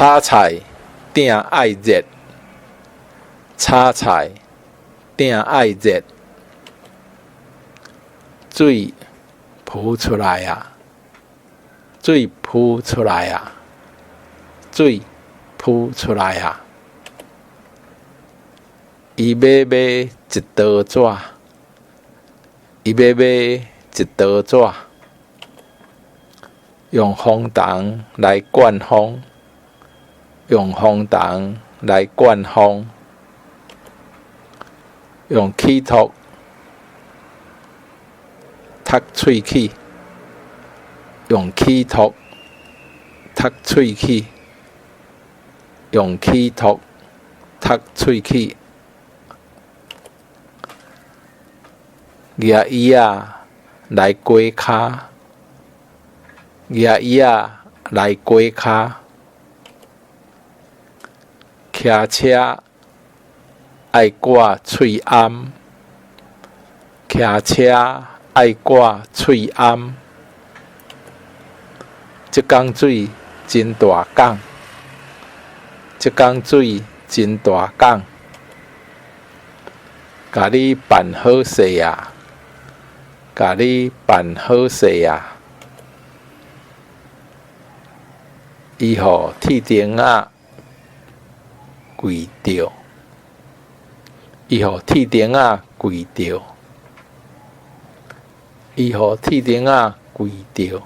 炒菜鼎愛熱，炒菜鼎愛熱。水浮出來矣，水浮出來矣，水浮出來矣。伊欲買一沓紙，伊欲買一沓紙。用風筒來灌風，用風筒來灌風。用齒托戳喙齒，用齒托戳喙齒，用齒托戳喙齒。舉椅仔來擛跤，舉椅仔來擛跤。騎車愛掛喙罨，騎車愛掛喙罨。這工水真大工，這工水真大工。共你辦好勢矣，共你辦好勢矣。伊予鐵釘仔跪著，伊予鐵釘仔跪著，伊予鐵釘仔跪著。